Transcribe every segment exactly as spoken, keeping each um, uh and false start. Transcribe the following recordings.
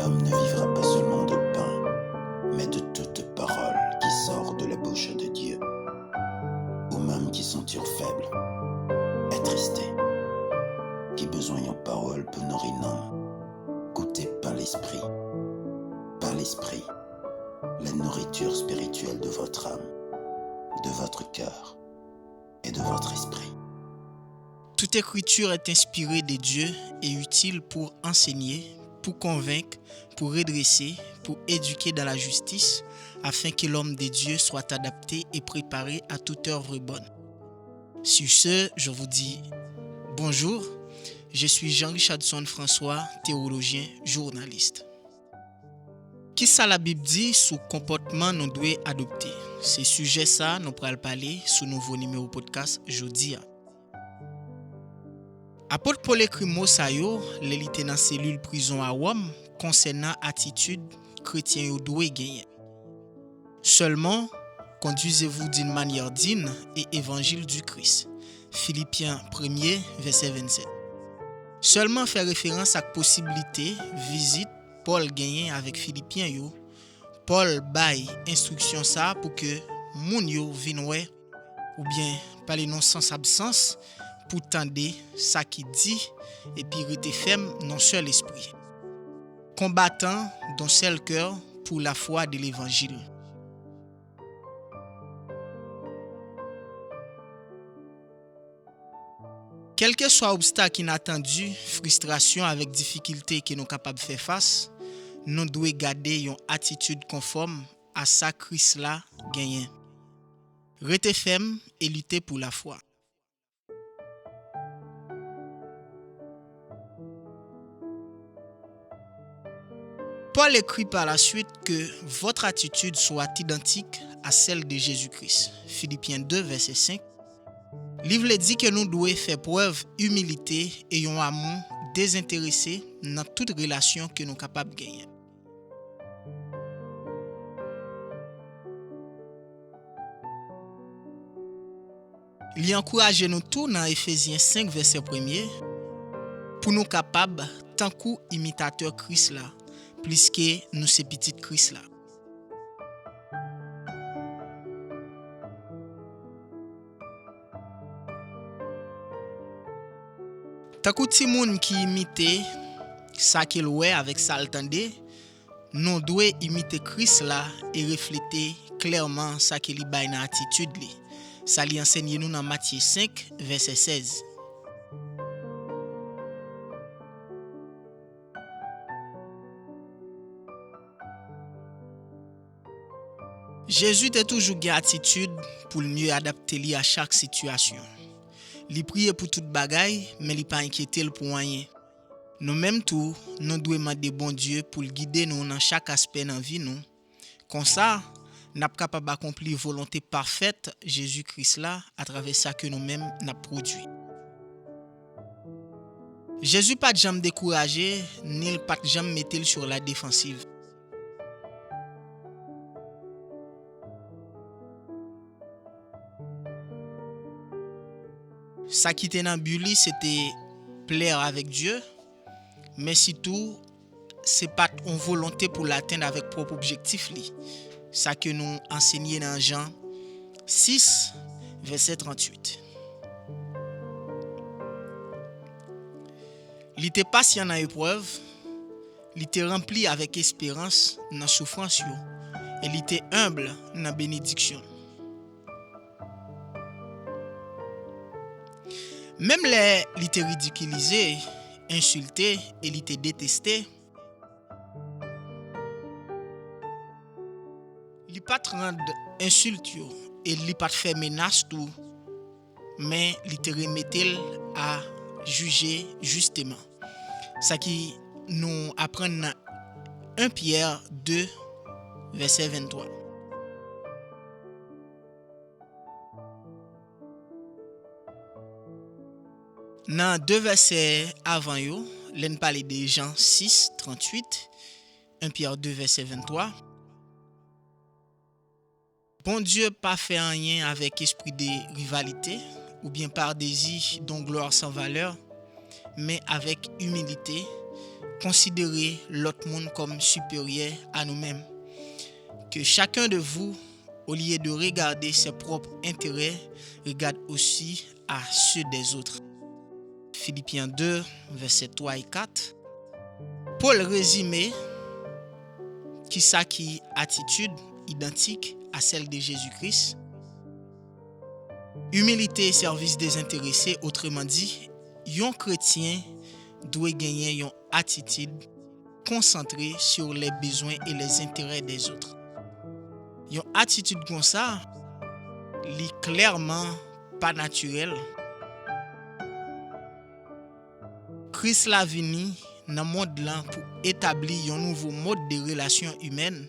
L'homme ne vivra pas seulement de pain, mais de toute parole qui sort de la bouche de Dieu. Ou menm ki santi w fèb, atriste, ki bezwen yon pawòl pou nouri nanm, koute Pan Lespri. Pan Lespri, la nourriture spirituelle de votre âme, de votre cœur et de votre esprit. Toute écriture est inspirée de Dieu et utile pour enseigner, pour convaincre, pour redresser, pour éduquer dans la justice, afin que l'homme de Dieu soit adapté et préparé à toute œuvre bonne. Sur ce, je vous dis bonjour. Je suis Jean Richardson François, théologien, journaliste. Kisa Labib di sou konpòtman nou dwe adopte? Se sijè sa nou pral pale sou nouvo nimewo podcast jodi a. Apot Pòl ekri mo sa yo lè li te nan selil prizon a Wòm konsènan atitid kretyen yo dwe genyen. Seulement, conduisez-vous d'une manière digne et évangile du Christ. Filipyen premye, vèsè vennsèt. Sèlman fè referans ak posiblite vizit Pòl genyen avèk Filipyen yo. Pòl bay enstriksyon sa a pou ke moun yo vin wè, oubyen pale nan sans absans, pou tande sa ki di, epi rete fèm nan sèl espri. Combattant d'un seul cœur pour la foi de l'évangile. Kèlkeswa obstak inatandi, fristrasyon avèk difikilte ke nou kapab fè fas, nou dwe gade yon atitid konfòm a sa Kris la genyen. Rete fèm e lite pou lafwa. Pòl ekri pa la swit ke votre attitude soit identique à celle de Jésus-Christ. Filipyen de, vèsè senk. Li vle di ke nou dwe fè prèv imilite e yon amou dezenterese nan tout relasyon ke nou kapab genyen. Li ankouraje nou tou nan Efezyen senk, vèsè premye, pou nou kapab, tankou imitatè Kris la, pliske nou se pitit Kris la. Tankou timoun ki imite sa ke l wè avèk sa l tande, nou dwe imite Kris la e reflete klèman sa ke li bay nan atitid li. Sa li ansenye nou nan Matye senk, vèsè sèz. Jezi te toujou gen atitid pou l mye adapte li a chak sitiyasyon. Li priye pou tout bagay, men li pa enkyete l pou anyen. Nou menm tou, nou dwe mande Bondye pou l gide nou nan chak aspè nan vi nou. Konsa, n ap kapab akonpli volonte pafèt Jezi Kris la atravè sa ke nou menm n ap pwodui. Jezi pa t janm dekouraje, ni l pa t janm mete l sur la défensive. Sa ki te nan bi li, se te plè avèk Dye, men sitou, se pa t yon volonte pou l atenn avèk pwòp objektif li. Sa ke nou ansenye nan Jan sis, vèsè tranntuit. Li te pasyan nan eprèv, li te ranpli avèk esperans nan soufrans yo, e li te enb nan benediksyon. Menm lè li te ridikilize, ensilte e li te deteste, li pa t rann ensilt yo e li pa t fè menas tou, men li te remete l a jije jisteman. Sa ki nou aprann nan en Pyè de, vèsè venntwa. Nan de vèsè avan yo, lè n pale de Jan sis, tranntuit, en Pyè de, vèsè venntwa, Bondye pa fè anyen avèk espri de rivalite oubyen par dezi don glwa san valè, men avèk imilite, Konsidere lòt moun kòm siperyè a nou menm. Que chacun de vous, au lieu de regarder ses propres intérêts, regarde aussi à ceux des autres. Filipyen de, vèsè twa e kat. Pòl rezime kisa ki atitid idantik a sèl de Jezi Kris. Imilite e sèvis dezenterese, otreman di, yon kretyen dwe genyen yon atitid konsantre sur les besoins et les intérêts des autres. Yon atitid konsa, li klèman pa natirèl. Kris la vini nan mond lan pou etabli yon nouvo mòd de relasyon imèn.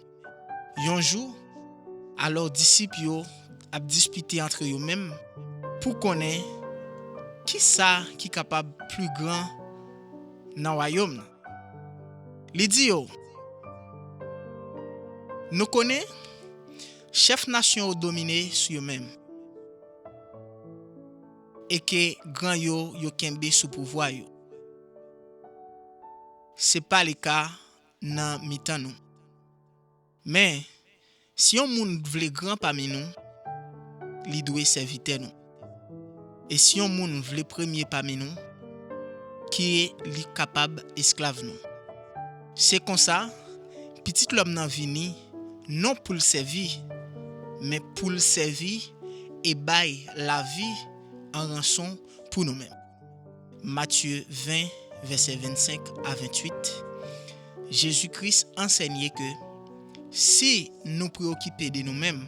Yon jou, alò disip yo ap dispite antre yo menm pou konnen kisa ki kapab pli gran nan wayòm nan. Li di yo, nou konnen chèf nasyon yo domine sou yo menm, e ke gran yo, yo kenbe sou pouvwa yo. Se pa le ka nan mitan nou. Men, si yon moun vle gran pami nou, li dwe sèvitè nou. E si yon moun vle premye pami nou, ki li kapab esklav nou. Se konsa, Pitit Lòm nan vini, non pou l sèvi, men pou l sèvi e bay lavi an ranson pou nou menm. Matye ven, vèsè vennsenk a venntuit. Jezi Kris ansèye ke si nou preokipe de nou menm,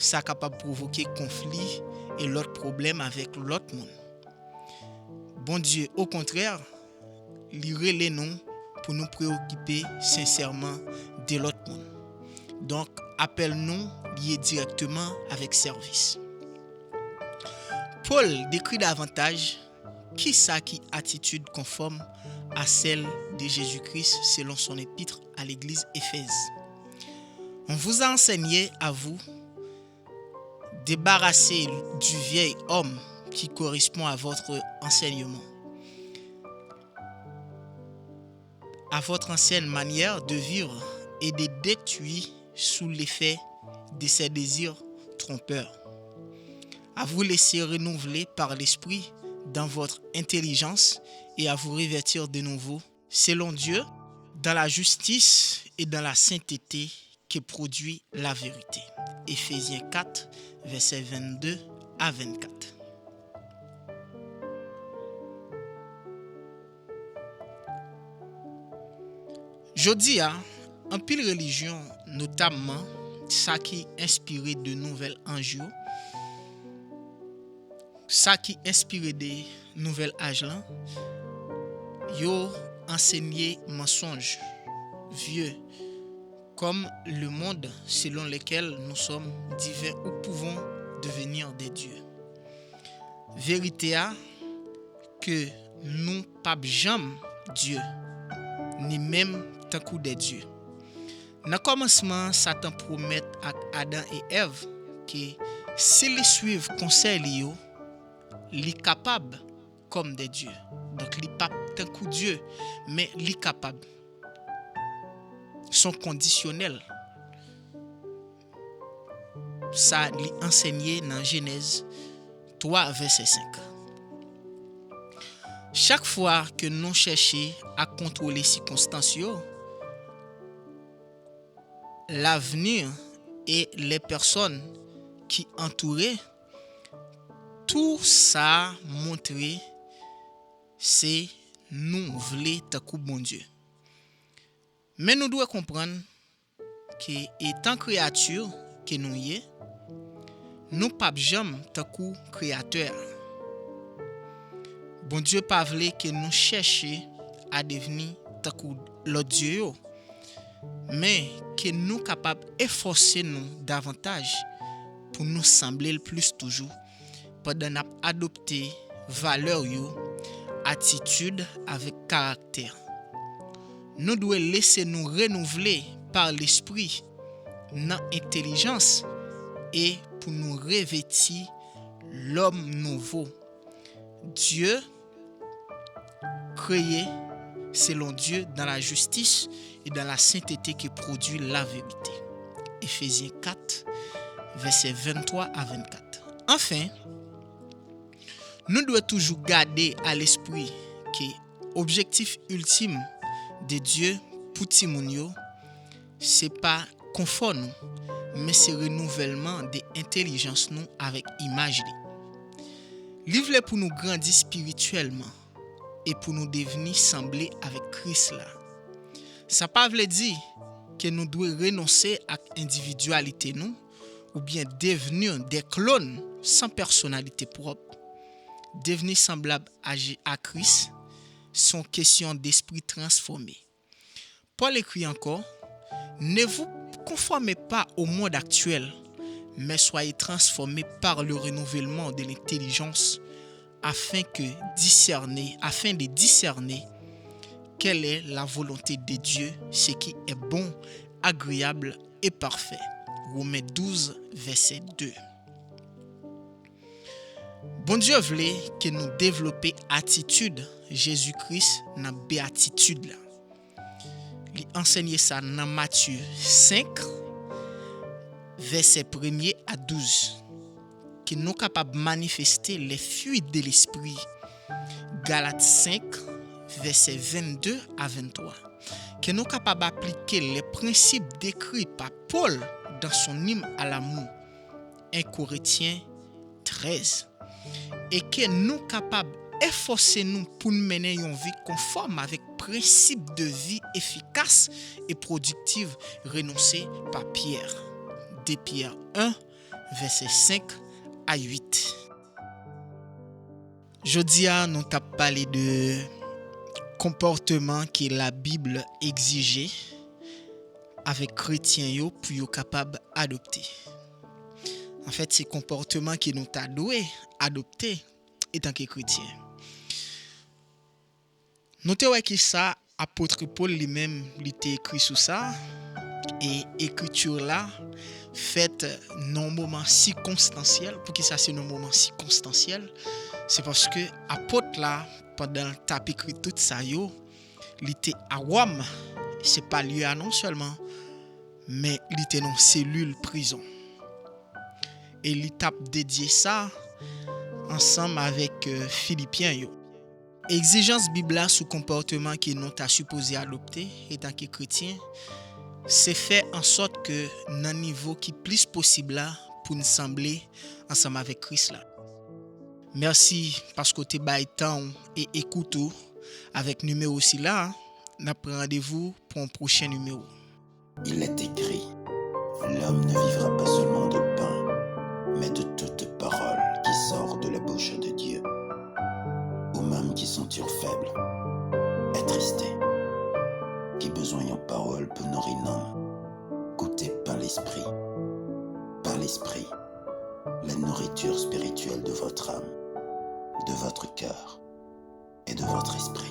sa kapab pwovoke konfli e lòt pwoblèm avèk lòt moun. Bondye, okontrè, li rele nou pou nou preokipe sensèman de lòt moun. Donk, apèl nou lye dirèkteman avèk sèvis. Pòl dekri davantaj kisa ki atitid konfòm a sèl de Jezi Kris selon son epître à l'église Éphèse. On vous a enseigné à vous débarrasser du vieil homme qui correspond à votre enseignement, à votre ancienne manière de vivre et de détruire sous l'effet de ses désirs trompeurs. À vous laisser renouveler par l'Esprit dans votre intelligence et à vous revêtir de nouveau, selon Dieu, dans la justice et dans la sainteté que produit la vérité. Éphésiens quatre, versets vingt-deux à vingt-quatre. Jodi a, anpil relijyon, notamman sa ki enspire de nouvèl anj yo, sa ki enspire de nouvèl aj lan, yo ansenye mansonj vye, comme le monde selon lequel nous sommes divins ou pouvons devenir des dieux. Verite a, ke nou p ap janm Dye, ni menm tankou dè dye. Nan kòmansman, Satan pwomèt ak Adan e Èv ke si li swiv konsèy li yo, li kapab kòm dè dye. Donk, li p ap tankou Dye, men li kapab. Se yon kondisyonèl. Sa li ansenye nan Jenèz twa, vèsè senk. Chak fwa ke nou chèche a kontwole sikonstans yo, l'avenir et les personnes qui entourent, tout sa montre se nou vle tankou Bondye. Men nou dwe konprann ke etan kreyati ke nou ye, nou p ap janm tankou Kreyatè a. Bondye pa vle ke nou chèche a devni tankou lòt dye yo, men ke nou kapab efòse nou davantaj pou nou sanble l plis toujou, pandan n ap adopte valè yo, atitid avèk karaktè. Nou dwe lese nou renouvle pa Lespri nan entèlijans e pou nou revèti lòm nouvo. Dye kreye selon Dieu dans la justice et dans la sainteté que produit la vérité. Éphésiens quatre, versets vingt-trois à vingt-quatre. Anfen, nou dwe toujou gade a lespri ke objektif iltim de Dye pou timoun yo, se pa konfò nou, men se renouvèlman de entèlijans nou avèk imaj li. Li vle pou nou grandi espirityèlman e pou nou devni sanble avèk Kris la. Sa pa vle di ke nou dwe renonse ak endividyalite nou oubyen devni de klòn san pèsonalite pwòp. Devni sanblab a Je- a Kris se yon kesyon despri transfòme. Pòl ekri ankò, Ne vous conformez pas au monde actuel, mais soyez transformés par le renouvellement de l'intelligence, afin que discerner, afin de discerner quelle est la volonté de Dieu, ce qui est bon, agréable et parfait. Romains douze, verset deux. Bondye vle ke nou devlope atitid Jezi Kris nan beyatitid la. Li ansenye sa nan Matye senk, vèsè premye a douz, ke nou kapab manifeste les fruits de l'esprit, Galat senk, vèsè vennde a venntwa, ke nou kapab aplike les principes décrits par Paul dans son hymne à l'amour, en Korentyen trèz, e ke nou kapab efòse nou pou n mennen yon vi konfòm avèk prensip de vi efikas e pwodiktiv renonse pa Pyè, de Pyè en, vèsè senk a uit. Jodi a, nou t ap pale de konpòteman ke Labib egzije avèk kretyen yo pou yo kapab adopte. Anfèt, se konpòteman ke nou ta dwe adopte etanke kretyen. Nou te wè kisa apot Pòl li menm li te ekri sou sa, e ekriti la fèt nan yon moman sikonstansyèl. Poukisa se nan yon moman sikonstansyèl? Se paske apot la, pandan l t ap ekri tout sa yo, li te a Wòm. Se pa lye a non sèlman, men li te nan selil prizon. E li t ap dedye sa ansanm avèk, euh, Filipyen yo. Egzijans Bib la sou konpòteman ke nou ta sipoze adopte etanke kretyen, se fè an sòt ke nan nivo ki plis posib la pou n sanble ansanm avèk Kris la. Mèsi paske w te bay tan w e ekout ou avèk nimewo sila. N ap pran randevou pou yon pwochen nimewo. Il est écrit, l'homme ne vivra pas seulement de pain, mais de toute parole qui sort de la bouche de Dieu. Ou menm ki santi w fèb, attriste, ki bezwen yon pawòl pou nouri nanm, goute pa Lespri. Par l'Esprit, la nourriture spirituelle de votre âme, de votre cœur et de votre esprit.